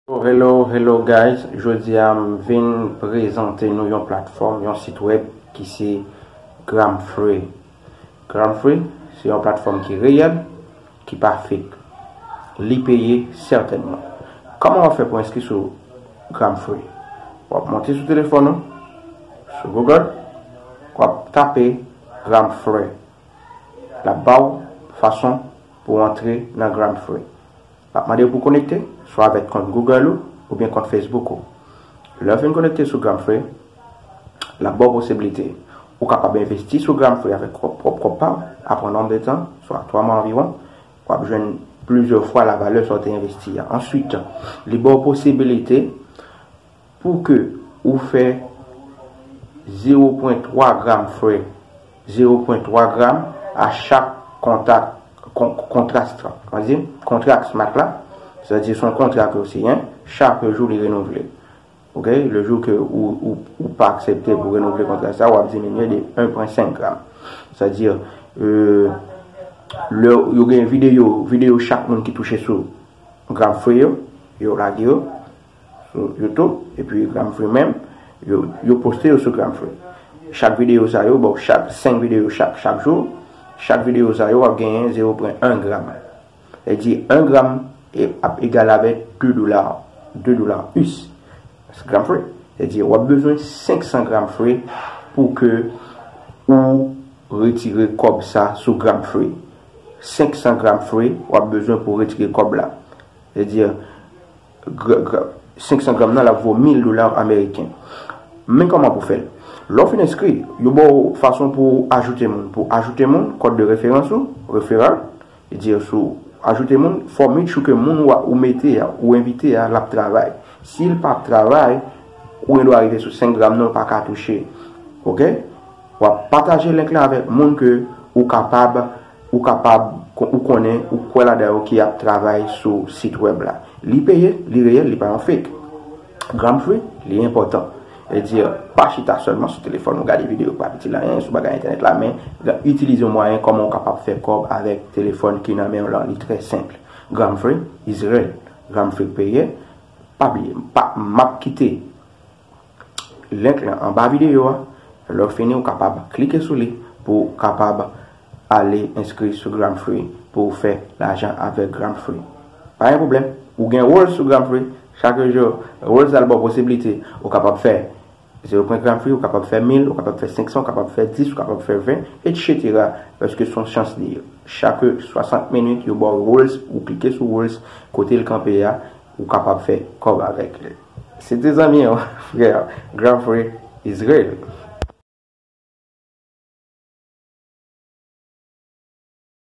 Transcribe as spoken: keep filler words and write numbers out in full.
Hello, hello, hello guys. Jodi a m vin prezante nou yon platfòm, yon sit wèb ki se Gramfree. Gramfree se yon platfòm ki reyèl, ki pa fake. Li peye sètènman. Kòman w ap fè pou enskri sou Gramfree? W ap monte sou telefòn ou, sou Google, w ap tape Gramfree. L ap ba w fason pou w antre nan Gramfree. L ap mande w pou w konekte, swa avèk kont Google ou, oubyen kont Facebook ou. Lè w fin konekte sou Gramfree, l ap ba w posiblite. Ou kapab envesti sou Gramfree avèk pwòp, pwòp kòb pa w, apre yon nonb de tan, swa twa mwa anviwon, w ap jwenn plizyè fwa lavalè sa w te envesti a. Answit, li ba w posiblite pou ke ou fè zewo pwen twa gram frè, zewo pwen twa gram a chak kontak, kon, kontrak, sa vle di, kontrak Smart la, sa vle di se yon kontra ke w siyen, chak jou li renouvle. Ok, le jou ke ou, ou, ou pa aksepte pou renouvle kontra sa, w ap diminye de en pwen senk gram. Sa vle di, euh, lè yo gen videyo, videyo chak moun ki touche sou Gramfree yo, yo lage yo sou YouTube, epi Gramfree menm, yo, yo poste yo sou Gramfree. Chak videyo sa yo, bon, chak senk videyo chak, chak jou, chak videyo sa yo, w ap genyen zewo pwen en gram. Sa vle di en gram e, ap egal avèk de dola, de dola U S. Gramfree. Sa vle di w ap bezwen senk san Gramfree pou ke ou retire kòb sa sou Gramfree. Senk san Gramfree w ap bezwen pou retire kòb la. Sa vle di, gra-, gra-, senk san gram nan, l ap vo mil dola ameriken. Men kòman pou fè l. Lè w fin enskri, yo ba w fason pou w ajoute moun. Pou ajoute moun, kòd de referans ou, referral, sa vle di sou ajoute moun, fò w make sure ke moun ou, ou mete a, ou envite a, l ap travay. Si l p ap travay, ou gen dwa rive sou senk gram nan, ou pa ka touche. Ok? W ap pataje link la avèk moun ke ou kapab, ou kapab, ou konnen, ou kwè ladan yo ki ap travay sou sit wèb la. Li peye, li reyèl, li pa yon fake. Gramfree, li enpòtan. Sa vle di, pa chita sèlman sou telefòn ou gade videyo, pa piti la, si w pa gen entènèt la, men itilize yon mwayen kòman w kapab fè kòb avèk telefòn ki nan men w lan, li trè senp. Gramfree is real. Gramfree peye, pa bliye, pa, m ap kite link lan anba videyo a. Lè w fini, ou kapab klike sou li pou w kapab ale enskri sou Gramfree pou w fè lajan avèk Gramfree. Pa gen pwoblèm. Ou gen Rolls sou Gramfree. Chak jou, Rolls la ba w posiblite. Ou kapab fè zewo pwen Gramfree, ou kapab fè mil, ou kapab fè senk san, ou kapab fè dis, ou kapab fè ven, etsetera. Paske se yon chans li ye. Chak swasant minit, yo ba w Rolls, ou klike sou Rolls, kote l kanpe a, ou kapab fè kòb avèk li. Se te zanmi an, frè, Gramfree is real.